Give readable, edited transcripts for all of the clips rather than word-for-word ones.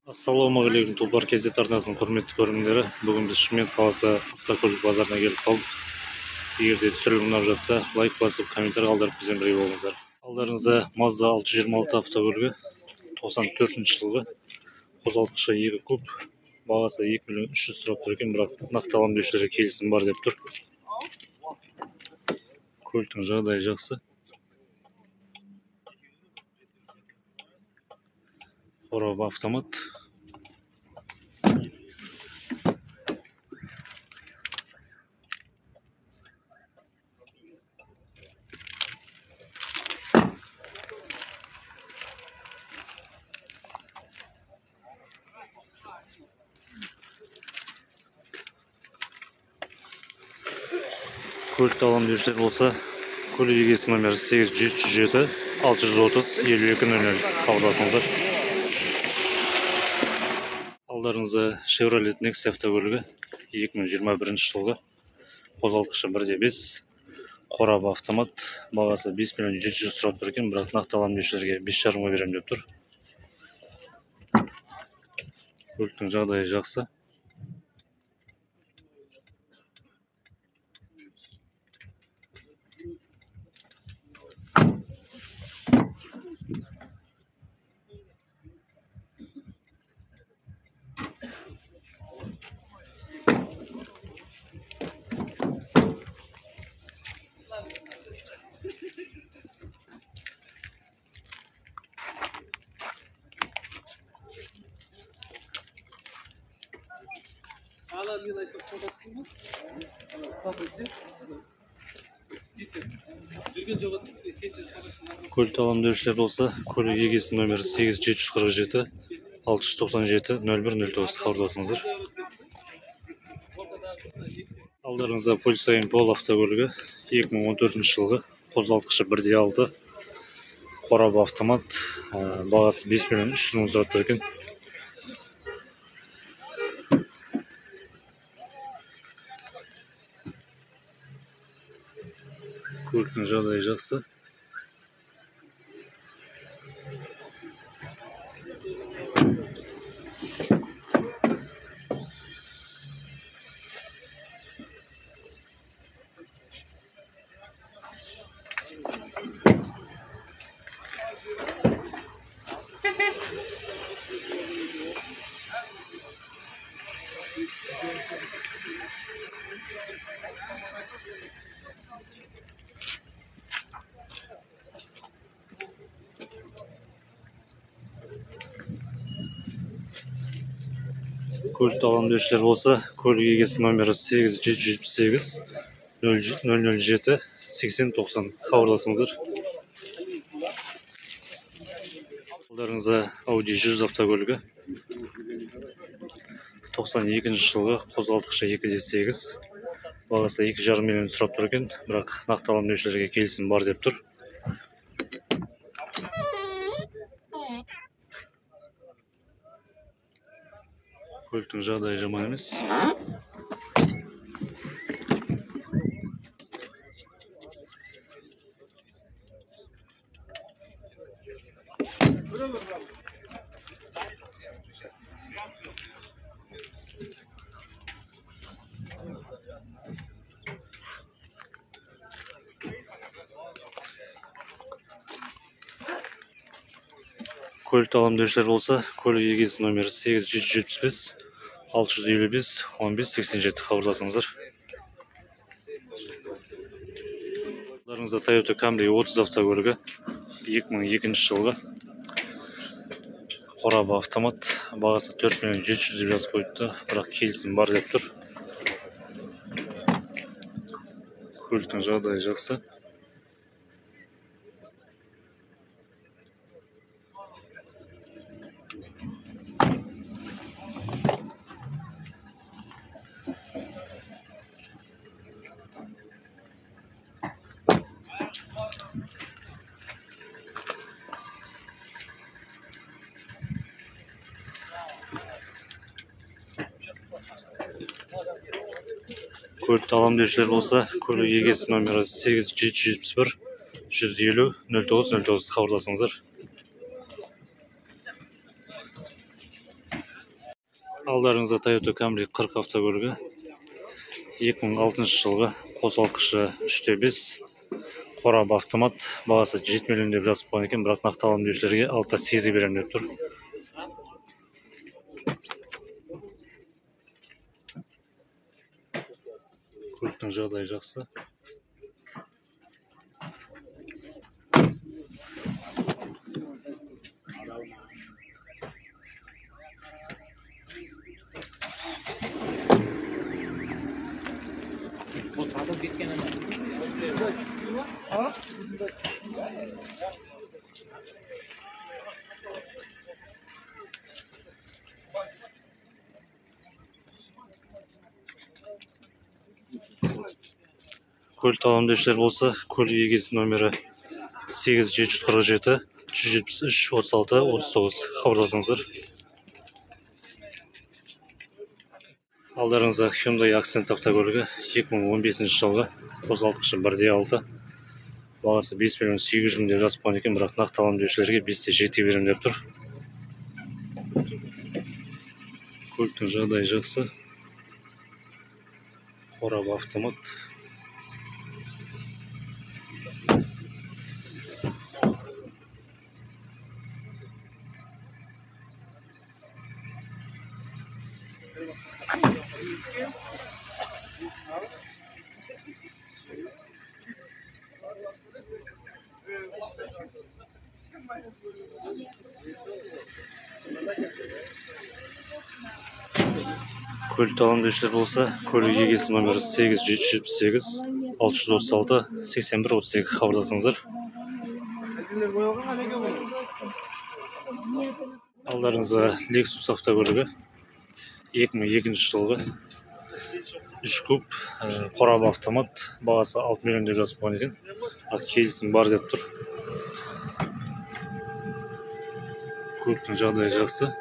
Ассалаумағалейкум, Тұлпар KZ арнасының құрметті көрермендері. Бүгін біз Шымкент қаласы автокөлік базарына келіп қалдық. Егер де түсірілім ұнап жатса, лайк басып, комментарий қалдырып бізбен бірге болыңыздар. Алдарыңызда Mazda 626 автокөлігі, 94 жылғы, қозғалтқышы 2 куб, бағасы 2 миллион 300 сұрап тұр екен, бірақ нақты алам деушілерге келісім бар деп тұр. Көліктің жағдайы жақсы. Қорабы автомат. Көлікті алам деушілер болса, көлік егесі номері 8707 630 52 00 хабарласыңыздар. Алдарыңызда Chevrolet Nexia автокөлігі, 2021 жылғы, қозғалтқышы 1.5, қорабы автомат, бағасы 5 миллион 700 сұрап тұр екен, бірақ нақты алам деушілерге 5,5-ға беремін деп тұр. Көліктің жағдайы жақсы. Көлікті алам деушілер болса, көлік егесі номері 8747 697 01 09 хабарласыңыздар. Алдарыңызда Volkswagen Polo автокөлігі, 2014 жылғы, қозғалтқышы 1.6, қорабы автомат, бағасы 5 миллион 300 мың сұрап тұр екен. Көліктің жағдайы жақсы. Көлікті алам деушілер болса, көлік егесі номері 8778 007 80 90 хабарласыңыздар. Алдарыңызда Audi 100 автокөлігі, 92 жылғы, қозғалтқышы 2.8, бағасы 2,5 миллион сұрап тұр екен, бірақ нақты алам деушілерге келісім бар деп тұр. Көліктің жағдайы жаман емес. Көлікті алам деушілер болса, көлік егесі номері 8775 655 15 87 хабарласыңыздар. Алдарыңызда Toyota Camry 30 автокөлігі, 2002 жылғы, қорабы автомат, бағасы 4 миллион 700 деп жазып қойыпты, бірақ келісім бар деп тұр. Көліктің жағдайы жақсы. Көлікті алам деушілер болса, көлік егесі номері 8771 150 09 09 хабарласыңыздар. Алдарыңызда Toyota Camry 40 автокөлігі 2006 жылғы, қосалқышы 3.5, қорабы автомат, бағасы 7 миллион деп жазып қойған екен, бірақ нақты аламын деушілерге 6.8 беремін деп тұр. Көліктің жағдайы жақсы. Көлік аламын деушілер болса, көлік егесі номері 8 747 173 36 39, хабарласыңыздар. Алдарыңызда Hyundai Accent автокөлігі 2015 жылғы, қосалқышы 1.6, бағасы 5 миллион 800 мың деп жазып қойған екен, бірақ нақты аламын деушілерге 5.7 беремін деп тұр. Көліктің жағдайы жақсы. Қорабы автомат. Көлікті аламын деушілер болса, көлік егесі номері 8 778 636 81 32, хабарласыңыздар. Алдарыңызда Lexus автокөлігі 2002 жылғы, 3 куб, қорабы автомат, бағасы 6 миллион деп жазып қойған екен, бірақ келісім бар деп тұр. Көліктің жағдайы жақсы.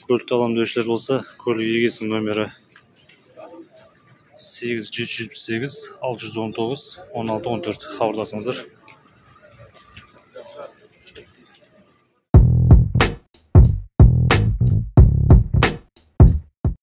Көлікті аламын деушілер болса, көлік егесінің номері 8 778 619 16 14, хабарласыңыздар.